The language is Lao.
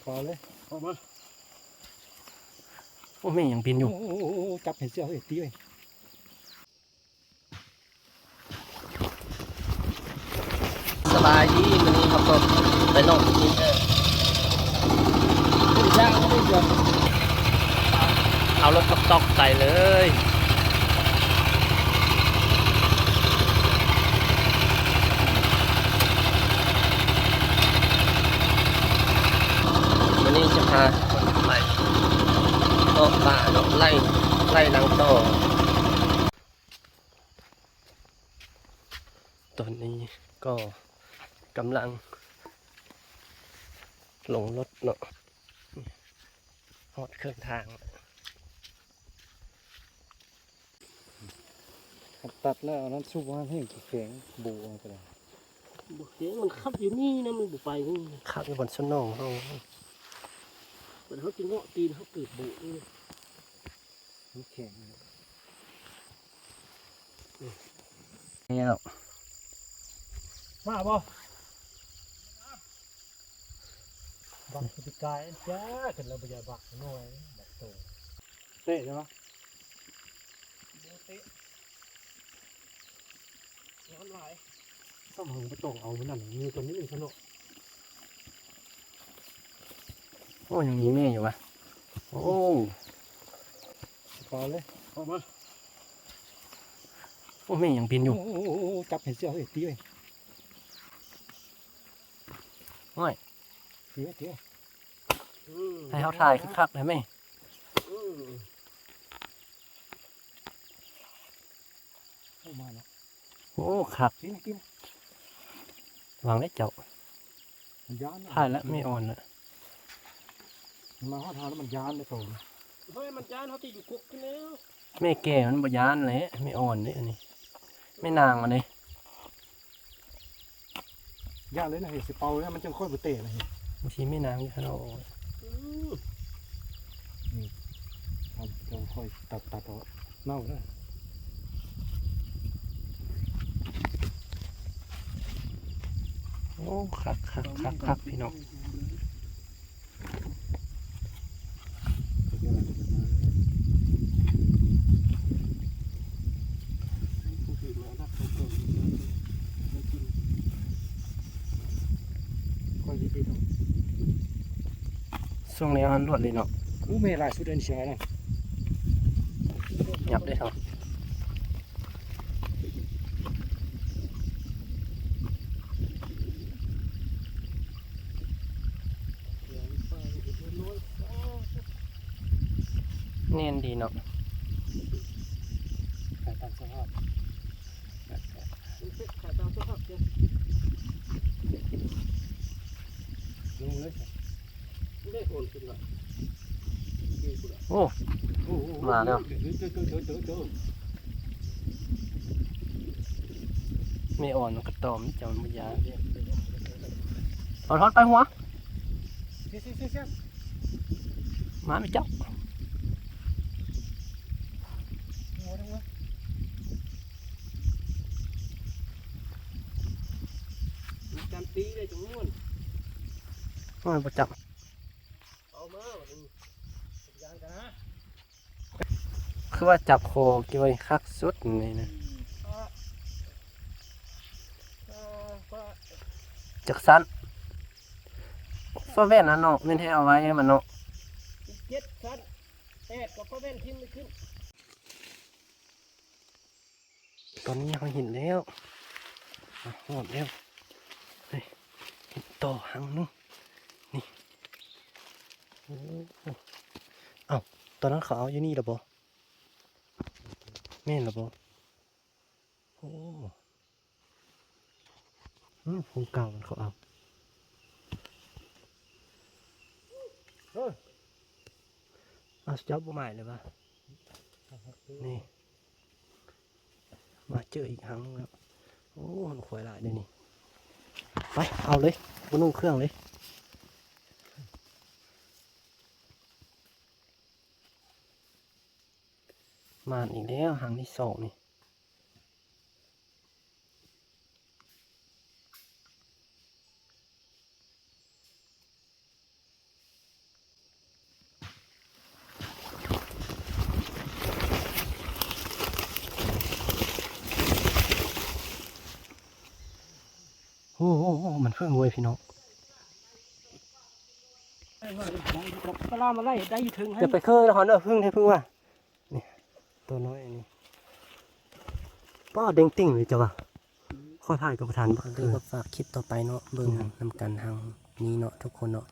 ເອົາເລີຍ ເອົາມາ. ໂອ້ ແມ່ຫຍັງບິນຢູ່. ໂອ້ ໂອ້ ໂອ້ ໂອ້ ຈັບໃຫ້ເສື້ອເອີຍ ຕີເອີຍ. ສະບາຍດີ ມື້ນີ້ຂັບລົດໄປເລາະກິນເດີ. ເອົາລົດຕອກໆໄປເລີຍ. ມື້ນີ້ຈະພາທຸກຄົນໄປເລາະປ່າເນາະ ໄລ່ ໄລ່ນາງຕໍ່. ຕອນນີ້ກໍກຳລັງລົງລົດເນາະ ຮອດເຄິ່ງທາງ. ຄັນຕັດແລ້ວ ອັນນັ້ນຊຸບວ່າແຫ້ງແຂງ ໂບເອົາກໍໄດ້. ບໍ່ແຂງ ມັນຂັບຢູ່ນີ້ນະ ມັນບໍ່ໄປນີ້ນະ. ຂັບຢູ່ບ່ອນສະໜອງເຮົາ ບັດເຮົາຊິເງາະຕີນ ເຮົາເກີດໂບນີ້ນະ. ມັນແຂງ. ແລ້ວ ມາບໍ່? ບັກສະປີກາຍ ອັນຈ້າ ຄັນລາວບໍ່ຢາກບັກນ້ອຍ ບັກໂຕ. ເຕະໄດ້ບໍ່? ບໍ່ເຕະ ງາມຫຼາຍ. ຊ້ຳຫາບໍ່ຕ້ອງເອົາມັນນັ້ນ ມີຕົວນີ້ຊະເນາະ. ໂອ້ ຍັງມີແມ່ຢູ່ວະ. ໂອ້ ປາເລີຍ ອອກມາ. ໂອ້ ແມ່ຫຍັງບິນຢູ່. ໂອ້ ໂອ້ ໂອ້ ໂອ້ ຈັບໃຫ້ເສື້ອເອີຍ ຕີເອີຍ. ໂອ້ຍ ຕີເອີຍ ຕີເອີຍ. ອືມ ໃຫ້ເຮົາຖ່າຍຄັກໆໄດ້ໄໝ? ອືມ ໂອ້ ມາແລ້ວ. ໂອ້ ຄັກ ກິນ ກິນ ວາງໄດ້ເຈົ້າ. ມັນຢ້ານ ຖ່າຍລະ ແມ່ອ່ອນລະ. ມັນມາຮອດເຮົາແລ້ວມັນຢ້ານເດ້ໂຕ. ເຮີ້ຍ ມັນຢ້ານ ເຮົາຕິຢູ່ຄຸກພຸ້ນແລ້ວ. ແມ່ແກ່ມັນບໍ່ຢ້ານແຫຼະ ແມ່ອ່ອນເດ້ອັນນີ້ ແມ່ນາງມັນເດ້. ຢ່າເລີຍນະ ເຮັດຊິເປົ່າແລ້ວມັນຈັ່ງຄ່ອຍບໍ່ແຕກນະ. ບາງທີແມ່ນາງຢູ່ຫັ້ນເນາະ. ອືມ ນີ້ ເຮົາ ເຮົາຄ່ອຍຕັດ ຕັດເອົາ ເນົ່າແລ້ວ. ໂອ້ ຄັກໆໆໆ ພີ່ນ້ອງ. ຊ່ວງແລ້ວຫັ້ນລວດເລີຍເນາະ. ໂອ້ ແມ່ຫຼາຍສຸດເລີຍນີ້ ຊິວ່ານະ. ຫຍັບເດ້ເນາະ. ແໜ້ນດີເນາະ. ຂາຍຕາມສະພາບ ຂາຍຕາມສະພາບເດີ. ລົງເລີຍ. ໂອ້ ມາແລ້ວ. ແມ່ອ່ອນມັນກະຕອມເຈົ້າ ມັນບໍ່ຢາກ. ຖອນ ຖອນໄປຫົວ. ມາແມ່ເຈົ້າ. ມັນຈຳຕີໄດ້ຈັງມ່ວນ. ໂອ້ຍ ບໍ່ຈັບ. ເອົາມາບັດນີ້ ຢ່າງກະ ຄືວ່າຈັບຄໍກ່ອຍຄັກສຸດນີ້ນະ. ອືມ ຈັກຊັ້ນ ຟ້າແວ່ນຫັ້ນເນາະ ແມ່ນແທ້ເອົາໄວ້ໃຫ້ມັນເນາະ. ເຈັດຊັ້ນ ແປດກໍຟ້າແວ່ນຖິ້ມໄປຂຶ້ນ. ຕອນນີ້ເຮົາເຫັນແລ້ວ ມາຮອດແລ້ວ. ເຮີ້ຍ ເຫັນຕໍ່ຫາງໜຶ່ງນີ້. ໂອ້ ເອົ້າ ຕອນນັ້ນເຂົາເອົາຢູ່ນີ້ລະບໍ່? ແມ່ນລະບໍ່? ໂອ້ ອືມ ຂອງເກົ່າມັນເຂົາເອົາ. ເອີ ເອົາ ເຈົ້າບໍ່ໝາຍເລີຍວະ. ນີ້ ມາເຈີອີກຫາງໜຶ່ງແລ້ວ. ໂອ້ ມັນຄວາຍຫຼາຍເດ້ນີ້. ໄປ ເອົາເລີຍ ບໍ່ນຸ່ງເຄື່ອງເລີຍ. ມາອີກແລ້ວ ຫາງທີສອງນີ້. ໂອ້ ໂອ້ ໂອ້ ມັນເພິ່ງເວີຍພີ່ນ້ອງ. ປະຫຼາມາໄລ່ໄດ້ຢູ່ເທິງຫັ້ນ. ຢ່າໄປເຄີນະຄອນເດີ ເພິ່ງໃຫ້ເພິ່ງວ່າ ນີ້ ໂຕນ້ອຍອັນນີ້ ປ້າເດ້ງເຕັ້ງເລີຍເຈົ້າວ່າ. ຂໍຖ່າຍກັບປະທານບັກເຄີນ. ກໍຝາກຄລິບຕໍ່ໄປເນາະ ເບິ່ງນຳກັນທາງນີ້ເນາະທຸກຄົນເນາະ.